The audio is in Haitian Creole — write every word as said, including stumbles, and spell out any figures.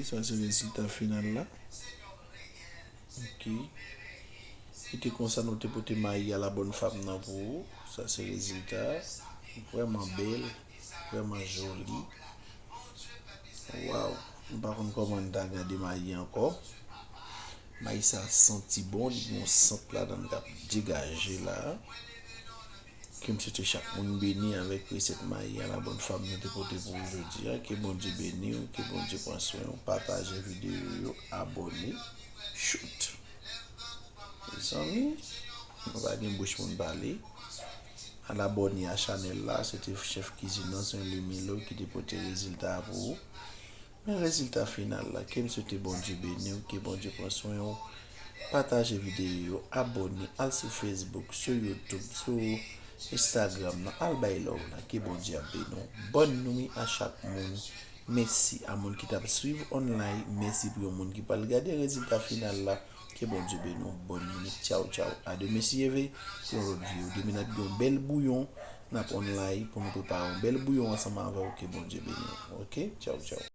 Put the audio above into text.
Sa se rezilta final la. Ok. Kite konsa nou te pote mayi a la bonne femme nan pou ou. Sa se rezilta. Vrèman bèl, vrèman joli. Waw, m pa konn kòman n ta gade mayi ankò. Mayi sa santi bon, li gen yon sant ladan l k ap degaje la. Ke m swete chak moun beni avèk resèt mayi a la bonne femme nou te pote pou ou jodi a. Ke Bondye beni w, ke Bondye pran swen w. Pataje videyo yo, abòne. Shoot! Mezanmi, nou pa gen bouch pou n pale. Al abòne a chanèl la, se te chèf kizin nan, se yon Lemilo ki te pote rezilta a pou ou. Men rezilta final la, ke m swete Bondye beni w, ke Bondye pran swen w. Pataje videyo yo, abòne, al sou Facebook, sou YouTube, sou Instagram nan, al bay love la, ke Bondye ap beni w. Bòn nwi a chak moun. Mèsi a moun ki t ap swiv online, mèsi pou yon moun ki pral gade rezilta final la. Ke Bondye beni w, bòn nwi, tchaw tchaw. A demen si Dye vle, pou yon lòt videyo. Demen n ap gen yon bèl bouyon, n ap online pou nou prepare yon bèl bouyon ansanm avè w. Ke Bondye beni w. Ok, tchaw tchaw.